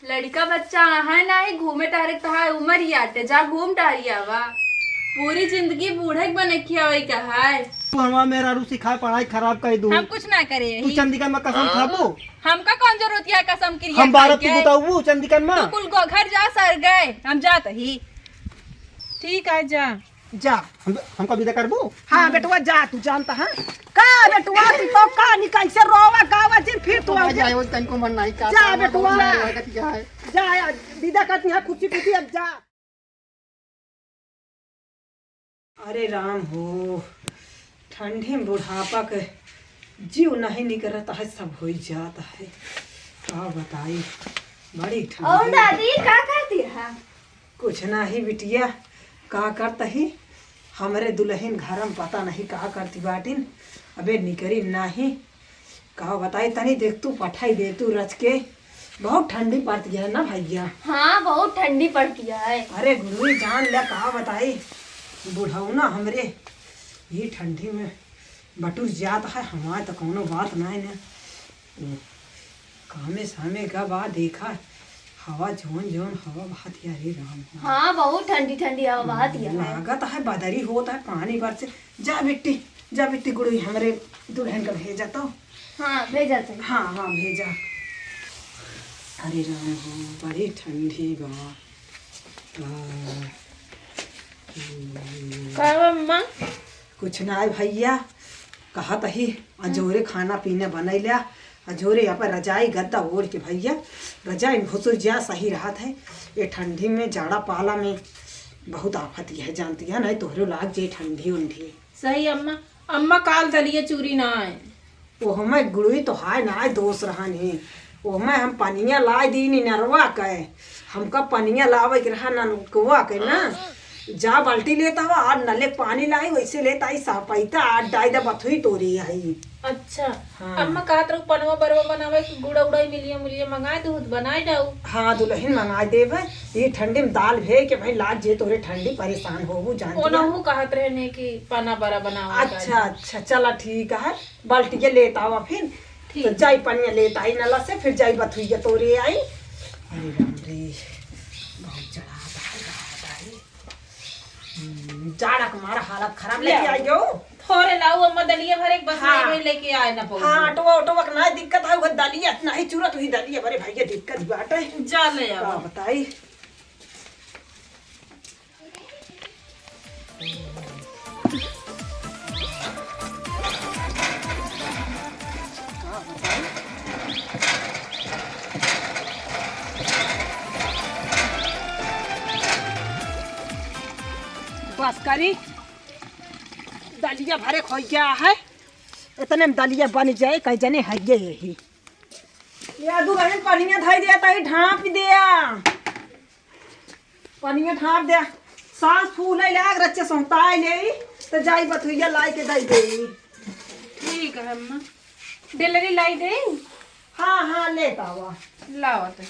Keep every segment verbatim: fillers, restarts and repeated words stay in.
लड़िका बच्चा अहइ नाहीं, घूमे टहरे के तोहार उमर ही आटे, जा घूम टहरि आवा। पूरी जिंदगी बूढ़े के बने खियावइ का है। तू हमार मेहरारू सिखाए पढ़ाई खराब कर दू। हम कुछ ना करे तू ही। चंदिकन मा कसम खाबू? हमका कौन जरूरत है कसम किरिया हम बारह खाए तू के? बताऊ चंदिकन मा। तू कुल गो घर जा सर गए, हम जात ही। ठीक है जा। जा। हम, हमका विदा करबू? हाँ बेटवा जा, तू जानता है का बेटवा, तू तो का निकाल से रोवा गावा जिन फिर तू तो आ जा। जाए, वो तनको मन नहीं का जा काम है, बेटवा। बहुत मन लागत है। जा, विदा करती है खुशी खुशी, अब जा। अरे राम हो, ठंडी में बुढ़ापा के जीव नहीं निकरत है, सब होइ जात है। का बताई, बड़ी ठंडी। और दादी, का करती है? कुछ नाही बिटिया, का करत ही? हमरे दुलहिन घर में पता नहीं का करती बाटिन, अबे निकरी नाही। का बताई, तनी देख तू पठाई दे तू रच के। बहुत ठंडी पड़ती है ना भैया? हाँ, बहुत ठंडी पड़ती है। अरे गुरुई जान ले, का बताई, बुढ़ौना हमरे ये ठंडी में बटुर जात है, हमार तो कौनो बात नाय ना। कामे सामे का बा, देखा हवा जौन जौन हवा बहत या रे राम हो। हाँ, बहुत ठंडी ठंडी हवा बहत या है। लागत है बदरी होत है, पानी बरसे। जा बिट्टी, जा बिट्टी गुड़ुई, हमरे दुलहिन का भेजा तो। हाँ, भेजा तो। हाँ, हाँ, भेजा। अरे राम हो, बड़ी ठंडी बा। आ, का बा अम्मा? कुछ ना है भैया, कहत ही अजोरे खाना पीना बनइ ल्या, अजोरे यहाँ पर रजाई गद्दा ओढ़ के भैया रजाई में घुसुर जा सही रहत है। ये ठंडी में जाड़ा पाला में बहुत आफत है, जानती है ना, तोहरे लाग जे ठंडी उंडी। सही अम्मा। अम्मा काल दलिया चूरी ना आए। ओहमे गुड़ुई तो हाय ना आए दोस्त रहन ही, ओहमे हम पनिया लाए दीन नरवा के, हमका पनिया लावे के रहा नलकवा के ना, जा बाल्टी लेत आवा, आ नले पानी लाई, वैसे लेत आई, सापैता, आ डाई दा बथुई तोरी आई। अच्छा। हाँ। अम्मा कहत रहू पनवा बरवा बनावे के गुड़ा उड़ाई मिलिया मुलिया मंगाए दू, बनाए जाऊ। हाँ, दुलहिन मंगाए देबे। ये ठंडी में दाल भे के भाई लाग जे तोरे ठंडी परेशान होबू जानती है। ओनहू कहत रहे ने कि पना बरा बनावा अच्छा, अच्छा, चला ठीक है। बाल्टी के लेत आवा फिर। ठीक। तो जाई पनिया लेत आई नला से, फिर जाई बथुइया तोरे आई। अरे राम रे, बहुत चढ़ा बा, बा, बा। हम्म, जाड़ा के मारा हालत खराब ले। लेके आई हो। थोरे लाऊ अम्मा दलिया भरे के बस हाँ। नहीं लेके आए ना पाऊ। हाँ, ऑटो, ऑटो के ना दिक्कत है, वो दलिया नहीं चूरत हुई दलिया भरे भैया दिक्कत बाटे। जा ले का आओ। बताई। बस करी, दलिया भरे खोई गया है, इतने में दलिया बन जाए, कई जने है ये यही। या दुलहिन पनिया धई दिया, तई ढाँप दिया। पनिया ढाँप दे। साँस फूले लाग रच्चे सोहताए ले, त जाई बथुइया लाई के दई दे। ठीक है अम्मा। डेलरी लाई दे? हाँ, हाँ, लेत आवा। लावा तो।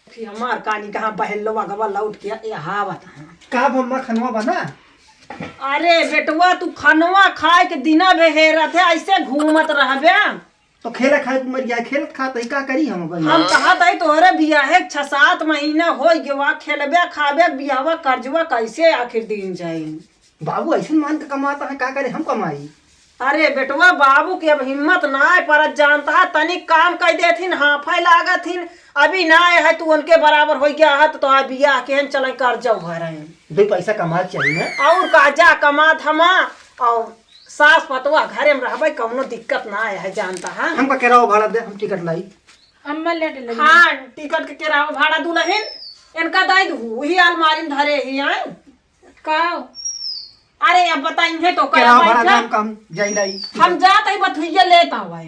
फिर हमार कानी कहाँ बहेलवा गवा लौट के ये हावत है। का अम्मा खनवा बना? अरे बेटवा, तू खनवा खाए के दिना बेहेरत है, ऐसे घूमत रहबे। तो खेले खाए के मर गया, खेलत खात ही का करी हम अपन? हम कहत हई तोहरे बियाहे के छह सात महीना होइ गवा, खेलबे खाबे बियाहवा कर्जवा कैसे आखिर दिन जाई? बाबू ऐसे मान के कमाता है, का करे हम कमाई? अरे बेटवा, बाबू के अब हिम्मत नाय परत, जानता है, तनिक काम कइ देथिन, हाफे लागथिन, अभी नाय है, तू उनके बराबर होइ गया है, तो तोहार बियाह केहन चले कर्जा भरे। दो पैसा कमाए के चाहिए ना। और का, जा कमा धमा, और सास पतोह घरे में रहबे, कौनो दिक्कत ना आए है, जानता है। हमका किराया भाड़ा दे, हम टिकट लाई। अम्मा ले ले। हाँ, टिकट के किराया भाड़ा दुलहिन, इनका दे दू, वही अलमारी में धरे ही आए। का? अरे, अब बताइए तो, किराया भाड़ा दे, हम कम जाई लाई। हम जात ही बथुइया लेत आवे।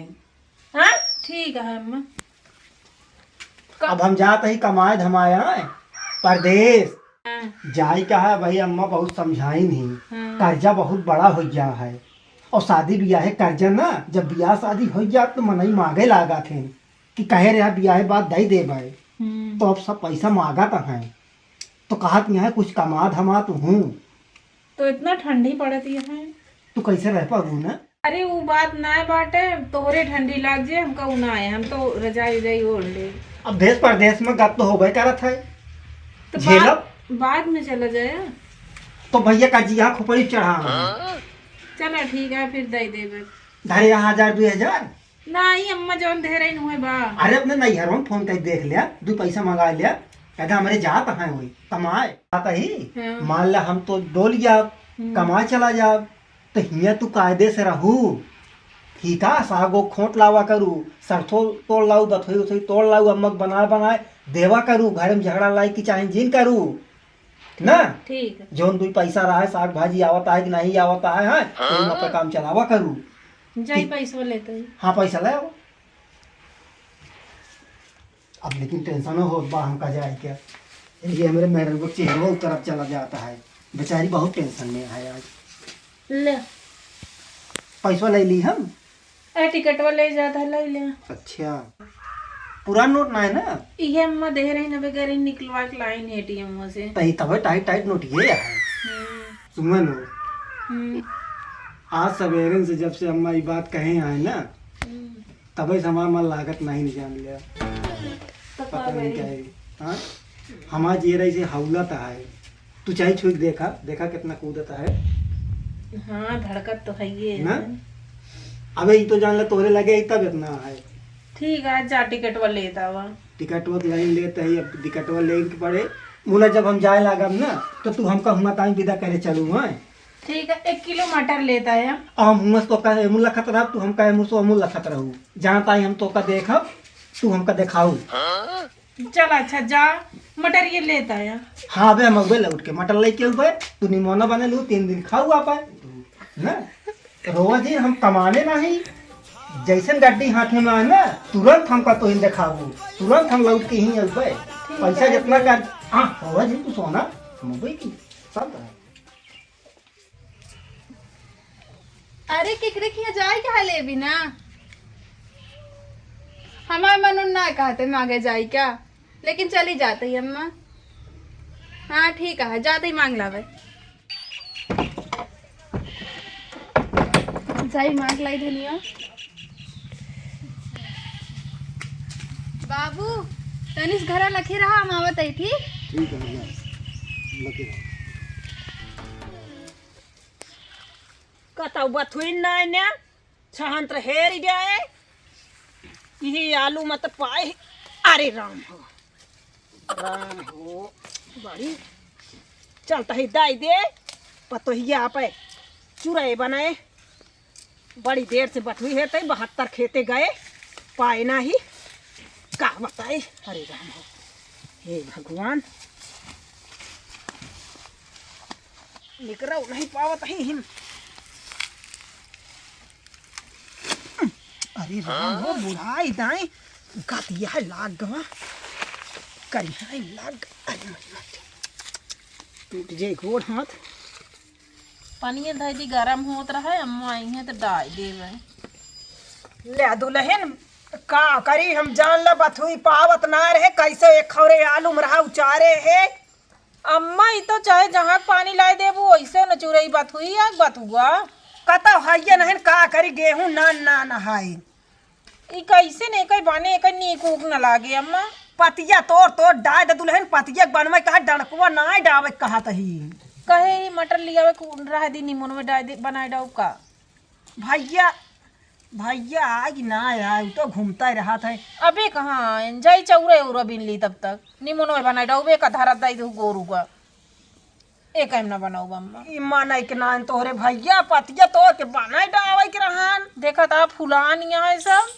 हाँ? ठीक है अम्मा। अब हम जात ही कमाए धमाए आए परदेस। हाँ। जाई का है भाई, अम्मा बहुत समझाइन ही। हाँ। कर्जा बहुत बड़ा होइ गया है। और शादी बियाह है कर्जा ना, जब बियाह शादी होइ गया तो मनई मांगे लागत है कि कहे रहा बियाह बाद दई देबे। हम्म। तो अब सब पैसा मांगत है। तो कहत यहाँ कुछ कमा धमा तो हूँ। तो इतना ठंडी पड़त ही है। तू कैसे रह पाबू ना? अरे, उ बात ना बाटे, तोहरे ठंडी लाग जे, हमका उ ना आए, हम तो रजाई उजाई ओढ़ ले। अब देश परदेश में गत तो होबे करत है। तो झेलब। बाद, बाद में चला जाए। तो भैया का जी हाँ खोपड़ी चढ़ा। चला ठीक है, फिर दे देबे। धरे यहाँ हजार, दुई हजार। नाहीं अम्मा, जौन धरे रही उहे बा। अरे अपने नैहरों में फोन कर देख लिया, दुई पैसा मंगा लिया, कहते हमरे जात हैं वही कमाए। आता ही हाँ। मान ला हम तो डोल गया, हम्म। कमाए चला जाब, तो हियाँ तू कायदे से रहू। ठीक है, सागो खोट लावा करू, सरसों तोड़ लाऊ, बथोई उथोई तोड़ लाऊ, अम्मक बनाए बनाए देवा करू, घर में झगड़ा लाई की चाहे जिन करू ना। ठीक है। जौन दुई पैसा रहा है, साग भाजी आवत है कि नहीं आवत है, हाँ, तो हाँ। अपना काम चलावा करू। जाई ठीक। पैसवा लेते ही। हाँ, पैसा ले आओ। अब लेकिन टेंशन होत बा हमका जाए के। ये हमरे मेहररुआ के चेहरवा उतरत चला जाता है। बेचारी बहुत टेंशन में है आज। ले। पैसवा ले ली हम। ए, टिकटवा ले जाता है, ले ले। अच्छा। पुरान नोट ना है ना? इहे अम्मा दे रही ना, बेगर निकलवा के लाइन एटीएम से। तही तबे टाइट टाइट नोट ये है। हम्म। सुमन हो। हम्म। आज सवेरे से जब से अम्मा ये बात कहे आए ना, हम्म। तबे से हमार मन लागत नहीं, नहीं जान लिया। तो पता नहीं क्या है। हाँ? हमार जियरा ऐसे हौलत है। तू चाहे छुई के देखा, देखा कितना कूदत है। हाँ, धड़कत तो है ये ना? है। अबे ई तो जान ले तोहरे लगे ही तब इतना है। ठीक है, जा टिकटवा लेत आवा। टिकटवा तो लाइन लेत है, अब टिकटवा लेन के पड़े। मुला जब हम जाए लागब ना, तो तू हमका हुआ ताई विदा करे चलू, हैं? ठीक है, एक किलो मटर लेत आया। आ हम हुआ से तो का एमुल लखत रहब, तू हमका एमुल से ओमुल लखत रहू। जहाँ ताई हम तो का देखब, तू हमका देखाऊ। चल अच्छा जा, मटर ये लेत आया। हाँ, अबे हम अउबे लौट के मटर लेके अउबे, तू निमोना बने लू, तीन दिन खाऊ आपे। ना, रोज ही हम कमाने नहीं, जैसन गड्डी हाथे में आए ना, तुरंत हमका तोहिन देखाबू, तुरंत हम लौट के ही अउबे। पैसा जितना कर, हाँ, रोज ही तू सोना, हम अउबे की, सब है। अरे, केकरे किहाँ जाए के हले बिना? हमार मन उन ना कहते मांगे जाए क्या, लेकिन चली जाते ही अम्मा। हाँ, ठीक है, जाते ही मांग लावे। जाई मांग लाई धनिया। बाबू, तनिस घरा लखे रहा, हम आवत है, ठीक? ठीक है, भैया, लखे रहा। कतौ बथुइन नाय ने, छहंत हेर गए। इही आलू मत पाए। अरे राम हो, राम हो, बड़ी चलता ही दाई दे, पतोहिया आपे चुरए बनाए। बड़ी देर से बथुई है, तई बहत्तर खेते गए, पाए नाही। का बताई? अरे राम हो, हे भगवान, निकरौ नहीं पावत ही हम। अरे राम हो, बुढ़ाई दाई, गतिया लाग गवा, करिया लाग, अरे मत, मत। टूट जाए गोड़ हाथ। पनिया धइ दी, गरम होत रहे, अम्मा आई हैं त डाल देवे। ले दुलहिन, का करी हम, जान ल बथुई पावत ना रहे, कैसे एक खौरे आलू में रहा उचारे है। अम्मा, ई तो चाहे जहाँ के पानी लाए देबू, वैसे न चुरई बथुई आग बथुआ। कतौ हइये नहीं, का करी, गेहूं ना, ना नहाई। ई कैसे ने, कई बाने, कई नीक ऊक न लागे, अम्मा। पतिया तोड़ तोड़ डाय दे दुलहिन, पतिया के बनवे कहा, डंडकुआ नाय डावे कहा तही। कहे ई मटर लियावे, रह दी, निमन में डाय दे, बनाए डाउ का। भैया, भैया आए कि ना आए, उ तो घूमता ही रहत है। अबे कहाँ आएन, जाई चौरे उरा बिन ली तब तक। निमन में बनाए डाउबे का धरत दाई दू गोरू का। एक टाइम ना बनाऊ अम्मा। ई माने के नान तोहरे भैया पतिया तोड़ के बनाए डावे के रहन। देखा था फुलान यहाँ है सब।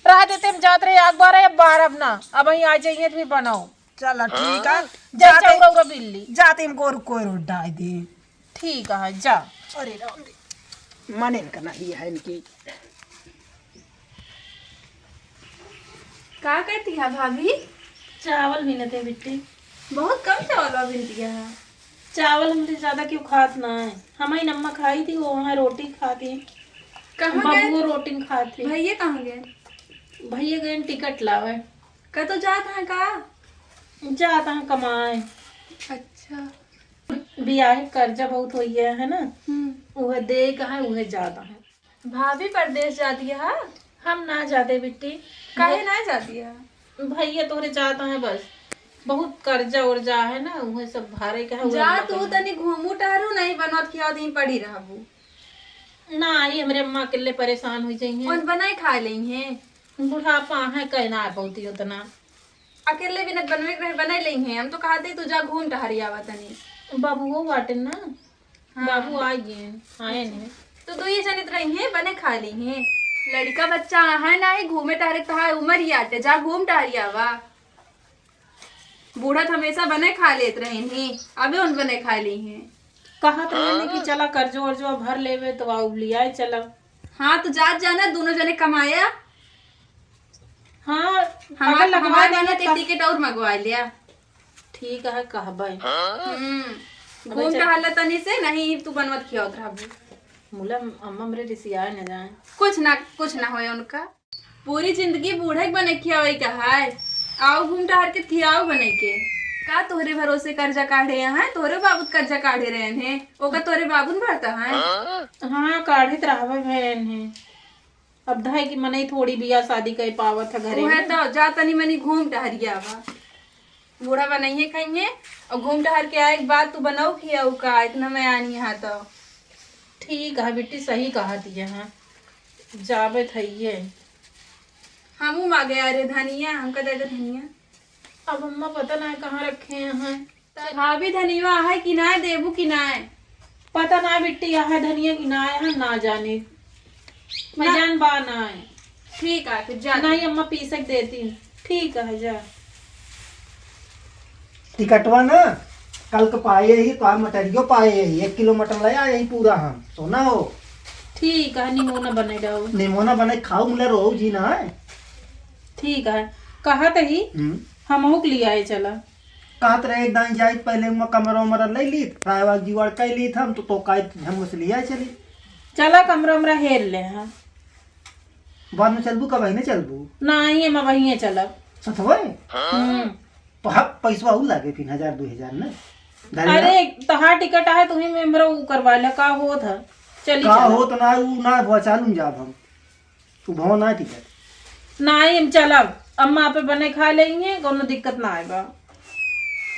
रह देते हम जात रहे एक बार, अब बार अब ना। अब वहीं आ जाइए तो भी बनाओ। चला ठीक है। जा जाते, चौरा उरा बिल्ली। जाते हम गोरू कोई रोड डाल दे। ठीक है, जा। अरे राम रे, मने इनका नहीं है इनकी। का करती है भाभी? चावल बीनत है बिट्टी। बहुत कम चावल बा बीनती है। चावल हमसे ज्यादा क्यों खात ना है, हमारी अम्मा खाई थी, वो वहाँ रोटी खाती। कहाँ गए? बबुओ रोटी खाती। भैया कहाँ गए? भैया गए टिकट लावे। का तो जात हैं का? जात हैं कमाए। अच्छा। बियाह के कर्जा बहुत होई है, है ना? हम्म। उहे दे के है, उहे जात हैं। भाभी परदेस जाती है? हम ना जाते बिट्टी। काहे ना जाती है? भैया तोहरे जात हैं बस, बहुत कर्जा उर्जा है ना, उहे सब भारे के है, उहे जा अम्मा तू कहिए। तनी घूमू टहरू, नहीं बनत खियाओ दिन पड़ी रहबू। ना आई, हमरे अम्मा अकेले परेशान हो जाई हैं। कौन बनाए खा लेई हैं? बुढ़ापा है, कह ना पाती उतना। अकेले बिना बनवे के रहे, बनाए लेई हैं। हम तो कहते तू जा घूम टहरी आवा तनी। बाबू वो बाटे ना, हाँ। बाबू आ गए, आए नहीं। तो दो ये जने तो रही हैं, बने खा ली हैं। लड़का बच्चा है ना, ही घूमे टहरे तो है, उम्र ही आटे, जा घूम टहरी आवा। बूढ़ा तो हमेशा बने खा लेत रहे हैं, अबे उन बने खा ली हैं। कहा तो मैंने कि चला कर्जो वर्जो भर लेवे तो आओ लियाए चला। हाँ तो जात जाना दोनों जने कमाया। हाँ, हमार अगर लगवा हमार देना जाना तो तो टिकट और मंगवा लिया। ठीक है, कहबे। हम्म। अबे घूम चल। टहल तनी से, नहीं तू बनवत खियावत रहबू। मुला अम्मा हमरे रिसियाए न जाए। कुछ ना, कुछ ना होए उनका। पूरी जिंदगी बूढ़े के बने खियावे का है। आओ घूम टहर के खियाओ बने के। का तोहरे भरोसे कर्जा काढ़े यहाँ? तोहरे बाबू त कर्जा काढ़े रहे हैं। ओका तोहरे बाबू न भरता है। हाँ, काढ़ित रहबे बहन है। अब धाय की मनई थोड़ी बियाह शादी कर पावत है घरे उहे में। तो जा तनी मनी घूम टहरिया बा। बूढ़ा बनाइए खाइए और घूम टहर के आए के बाद तू बनाऊ खियाऊ का, इतना मैं आनी है तो। ठीक है बिट्टी, सही कहा दिया है, जाबे थइये। हमू मागे अरे धनिया, हमका दे दे धनिया। अब अम्मा पता ना कहाँ रखे हैं। भाभी धनिया है कि ना, देबू कि ना? पता ना बिट्टी, है धनिया कि ना है, ना जाने। मैं ना। जान बा ना है। ठीक है, फिर जा। नहीं अम्मा, पीसक देती। ठीक है, जा। टिकटवा ना कल के पाए ही, तो मटरियो पाए ही, एक किलो मटर ले आए ही पूरा हम। सोना हो। ठीक है, निमोना बने जाओ। निमोना बने खाऊ, मुला रोहू जी ना है। ठीक है, कहत ही हम्म। हमहू के लिए आए चला। कहत रहे एक दाई जाइत पहले उमा कमरा उमरा ले लीत, रायवा के जुगाड़ कर लीत हम, तो, तो काइत हम बस लिया चली। चला कमरा उमरा हेर ले, हाँ। बाद में चलबू, कब अहिने चलबू? नाहीं, हम अबहिये चलब। सथवे? हम्म। पह-, पैसवा उ लागे फिर हजार दो हजार न? धरे अरे, ना। तहार टिकट आहे, तुही में हमरा उ करवा ले, का होत ह? चली का चलब। होत ना, उ ना हुआ, चालू में जाब हम। तू भवन ना टिकट। नाहीं, हम चलब। अम्मा आपे बने खा लेइहें, कौनो दिक्कत ना आए बा।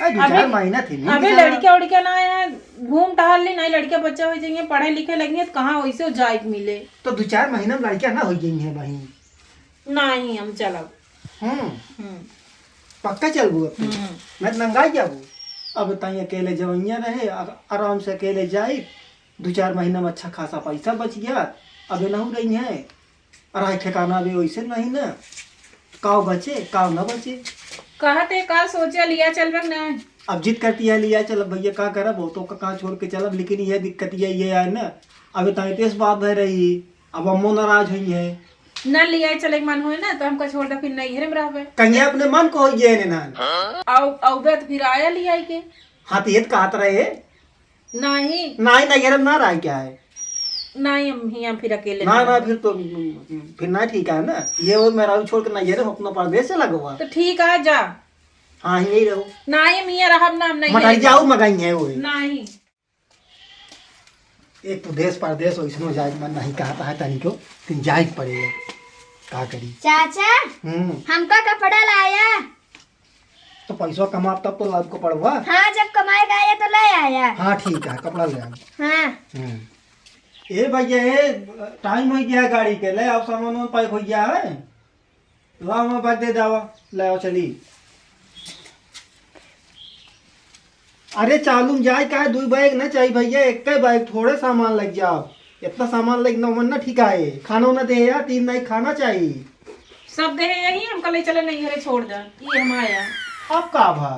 अरे, दो अबे, चार महीना थे, नहीं अबे बेचारा। लड़का उड़का ना आया, घूम टहल ली, नहीं लड़का बच्चा हो जाइए, पढ़े लिखे लगिए, तो कहाँ वैसे जाए के मिले? तो दो चार महीना में लड़का ना हो जाइए भाई। नाहीं, हम चलब। हम्म। हम्म। पक्का चलबू अब तू? हम्म। मैं तो नंगाई जाबू। अब ताई अकेले जवैया रहे, आ-, आराम से अकेले जाई, दो चार महीना में अच्छा खासा पैसा बच गया, अब एनहू रही है। अरे ठिकाना भी वैसे नहीं ना, काव बचे, काव ना बचे। कहते का सोचे लिया चलबे ना। अब जिद करती है लिया चल, अब भैया का करब, वो तो का, कहाँ छोड़ के चलब, लेकिन ये दिक्कत ये, ये है ना, अब ताई तेज बात है रही, अब अम्मो नाराज हुई है। ना लिया चले के मन होए ना, तो हमका छोड़ दे, फिर नैहरे में रहबे। कहिए अपने मन को हो गया ने ना। आउ, आउबे तो फिर आया लिया के। हाँ, तो ये तो कहत रहे। नाहीं। नाहीं, नैहरे में ना रह क्या है? नाहीं, हम हियाँ फिर अकेले ना, ना, ना। फिर तो, फिर ना ठीक है ना। ये वो मेरा छोड़ के नैहरे में अपना परदेस चला गवा। तो ठीक है, जा। हाँ, यही रहो। नाहीं, हम हियाँ रहब ना, हम नैहरे मटारी जाओ, मगाई है वो। नाहीं। एक तो देश परदेश वैसनो जाए के मन नहीं कहता है तनिको, फिर जाए के पड़ेगा। का करी? चाचा, हम्म। हमका कपड़ा लाया। तो पैसा कमाब तब तो लाब कपड़वा। हाँ, जब कमाए के आया तो ले आया। हाँ, ठीक है, कपड़ा ले आया। हाँ। हम्म। ए भैया, ए, टाइम हो गया है गाड़ी के, ले आओ, सामान वामान पैक हो गया है। लाओ, मैं बैग दे दावा, ले आओ, चली। अरे, चालू में जाए का है, दुई बैग ना चाहिए भैया, एक ही बैग, थोड़े सामान लग जाओ। इतना सामान लग ना, मन ना ठीक है, खाना उना दे यार, तीन नाई खाना चाहिए। सब दे यही, हमका ले चले नहीं, अरे छोड़ दे, ये हम आया। अब का भा?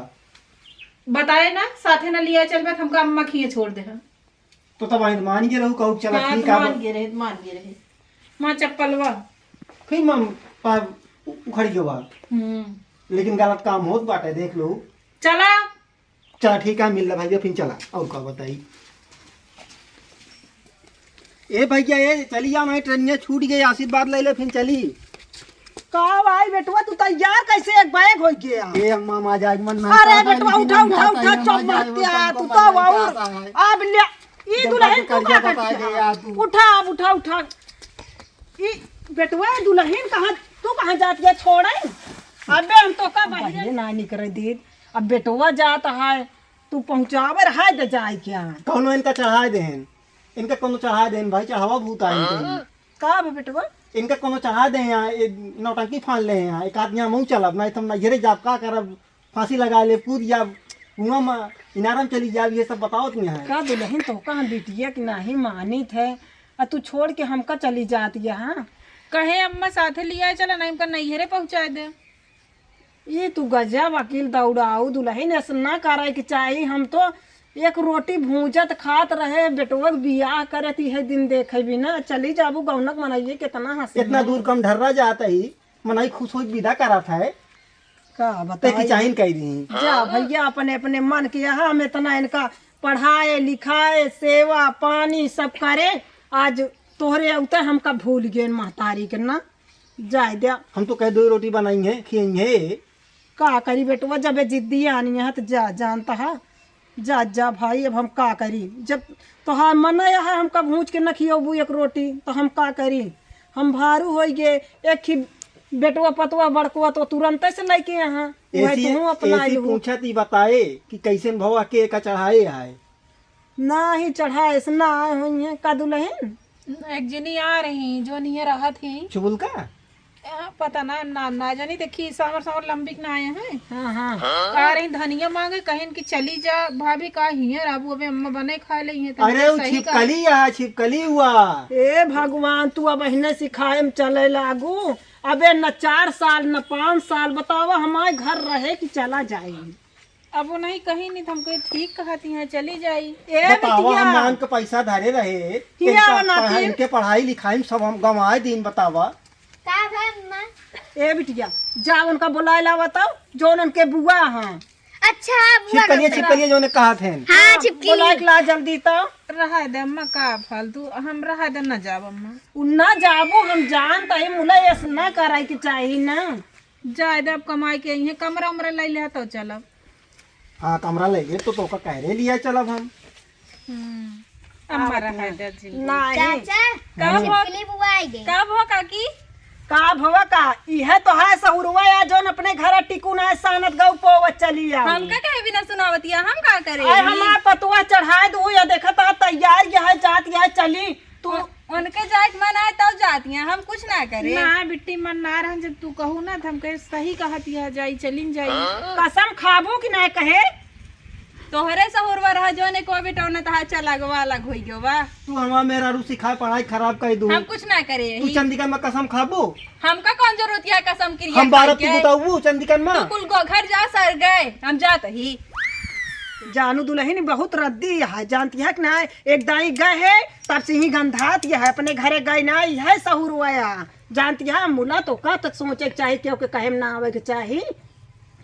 बताए ना, साथे ना लिया चल, मैं हमका अम्मा खिए छोड़ दे, हाँ। तो तब आइन मान गए रहू, कहू चला हाँ, ठीक तो है। मान गए रहे, मान गए रहे। माँ चप्पलवा। फिर मन पा उखड़ गयो बा। हम्म। लेकिन गलत काम होत बाटे, देख लो। चला। चला ठीक है, मिल ले भैया, फिर चला। और का बताई? ए भैया, ए चली जाओ, नहीं ट्रेनिया छूट गई, आशीर्वाद ले ले, फिर चली। का भाई बेटवा, तू तैयार कैसे एक बैग हो गया? ए अम्मा, माँ जाए मन नहीं अरे कहता, बेटवा, लेकिन उठा, हम उठा, जाता उठा, ही, चुप अम्मा मत जाए, क्या, वो तू तुमको तो मत और कहता है। अब ले, ई जब दुल्हन बात तू कर कहाँ दिया, करती बताए है? यार तू। उठा, अब उठा, उठा। ई बेटवा, दुल्हन कहाँ, तू कहाँ जाती है? छोड़े? अबे हम तो का अब बहिरे बहिरे ना निकरे दीद। अब बेटवा जात है, तू पहुँचावे रहा दे जाए क्या? कौनो इनका चढ़ाए देहन, इनका कौनो चढ़ाए देहन भाई, चढ़ावा भूत आए इनके। का बे बेटवा? इनका कौनो चढ़ाए दे यहाँ, ये नौटंकी फान ले यहाँ, एक आदमी हम चलब, नहीं तो हम नैहरे जाब, का करब, फांसी लगा ले, कूद जाब, कुआं में इनारम चली जाब, ये सब बताओ तुम यहाँ। का दुलहिन तो का हम बिटिया की नाही मानित है, आ तू छोड़ के हमका चली जात यहाँ। कहे अम्मा साथे लिया चला, नहीं हमका नैहरे पहुँचा दे। ई तू गजब अकिल दौड़ाऊ दुलहिन, ऐसे ना करे के चाही। हम तो एक रोटी भूंजत खात रहे, बेटवा के बियाह करत इहे दिन देखे बिना चली जाबू गौनक मनइये, कितना हंसी इतना है। दूर कम ढर्रा जात ही, मनई खुश होई विदा करत है। का ते बताई? की चाहिन कह दी। जा भैया, अपने अपने मन के यहाँ हम इतना इनका पढ़ाए लिखाए, सेवा पानी सब करे, आज तोहरे अवते हमका भूल गए महतारी के ना। जाए द्या। हम तो कहे दो रोटी बनाई है, खियाई है। का करी बेटवा, जब ये जिद्दी आनी है तो जा, जानता है। जा, जा भाई, अब हम का करी? जब तोहार मन है हमका भूंज के न खियौबू एक रोटी, तो हम का करी? हम भारू होई गे, एक ही बेटवा पतवा बड़कवा तो तुरंते से लेके यहाँ। वह ऐसी, तू अपना ऐसी लू। पूछत ई बताए कि कैसे भवा के का चढ़ाए आए। नाही चढ़ाए से ना आए होइहैं का दुलहिन? एक जनी आ रही, जो नियर रहत ही। चुगुल का? आ, पता ना, ना, ना जानी, देखी, सावर, सावर लंबी के ना आए हैं। हाँ, हाँ। का रही धनिया मांगे, कहिन कि चली जा, भाभी का हियाँ रहबू, अबे अम्मा बने खा ले, ये तो अरे, वो सही का। छिपकली है, छिपकली हुआ। ए भगवान, तू अब अहिने सिखाए में चले लागू। अबे न चार साल, न पाँच साल, बतावा, हमारे घर रहे कि चला जाए। अब वो नहीं कही नहीं, तो हमको ये ठीक कहती हैं, चली जाई। ए बतावा, बिटिया। हम मान के पैसा धरे रहे, हिया इनका बनाती। पढ़ा-, इनके पढ़ाई लिखाई में सब हम गंवाए दिन, बतावा। का भा अम्मा? ए बिटिया, जा उनका बुलाए ला, बताओ, जो उनके बुआ हैं। अच्छा, बुआ छिपकलिए, का छिपकलिए जो उन्हें कहा थे। हाँ, हाँ, छिपकली। बुलाए के ला जल्दी तो। रहा दे अम्मा, का फालतू, हम रहा दे, ना जाब अम्मा। उ ना जाबो, हम जानता है, मुला ऐसे ना कराई के चाही ना। जाए दे, अब कमाई के अइहैं, कमरा उमरा ले ले तो चलब। हाँ, कमरा ले ले तो तोका कहरे लिया चलब हम। हम्म, अम्मा आवत रहा ना। दे जिंदगी। नहीं। चाचा, का भो? छिपकली बुआ आई गई। का भो काकी? का भवा का? इहे तो है सहुरवा या जौन अपने घर टिकू ना सानत गौ पोवत चली आ। हमका कहे बिना सुनावतिया, हम का करे? आए हमार पतुआ चढ़ाए दू या देखत आ तैयार यह है, जात यह है, चली। तू उ-, उनके जाए के मन आए तब जाती हैं, हम कुछ ना करे। ना बिट्टी, मन ना रहन, जब तू कहू ना, त हम कहे सही कहत यह जाई, चलिन जाई। कसम खाबू कि ना कहे? तोहरे सहुरवा रहा, जो ने को बेटा ना तहा चल अगवा अलग होई गयो बा। तू हमार मेहरारू सिखाए पढ़ाई खराब कर दू। हम कुछ ना करे तू ही। चंदिका में कसम खाबू? हमका कौन जरूरत है कसम किरिया हम बारह खाए तू के? बताऊ चंदिका में? तू कुल गो घर जा सर गए, हम जात ही। जानू दुलहिन बहुत रद्दी है, जानती है कि ना? एक दाई गए है, तब से ही गंधात यह है, अपने घरे गई ना, यह सहुरवाया। जानती है, मुला तो का तक सोचे के चाही, क्यों के कहे में ना आवे के चाही।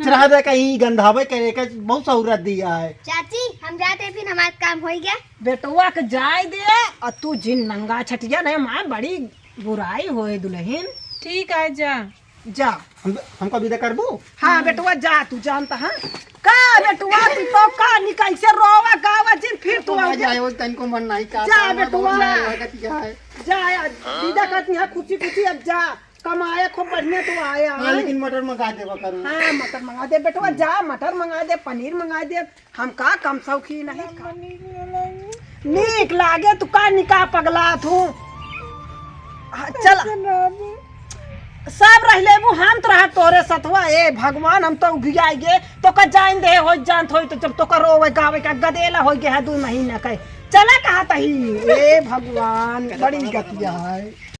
चला दे कहीं गंधावे करे के बहुत सहुरत दिया है। चाची, हम जाते, फिर हमारा काम हो गया। बेटवा के जाए दे, और तू जिन नंगा छटिया नहीं, माँ बड़ी बुराई होए दुलहिन। ठीक है, जा। जा। हम, हमका विदा करबू? हाँ, बेटवा, जा, तू जानता है। का बेटवा, तू तो का निकाल से रोवा गावा जिन, फिर तू तो आ ना जा। जाए, वो तनको मन नहीं का, जा, हमारा बेटवा। बहुत लागत है। जा, आज विदा करती है, खुशी खुशी अब जा, कमाए खूब बढ़िया तू आया हाँ, है। लेकिन मटर मंगा देवा करू। हाँ, मटर मंगा दे बेटवा, जा, मटर मंगा दे, पनीर मंगा दे, हम का कम शौकीन है का? नीक लागे तू का निका पगला तू। हाँ, चल। सब रह लेबू, हम तो रहा तोरे सथवा। ए भगवान, हम तो उघियाई गे, तो का जान दे हो, जानत होई तो जब तो का रोवे गावे का गदेला हो गया है दो महीना का। चला कहा तही, ए भगवान, बड़ी गतिया है।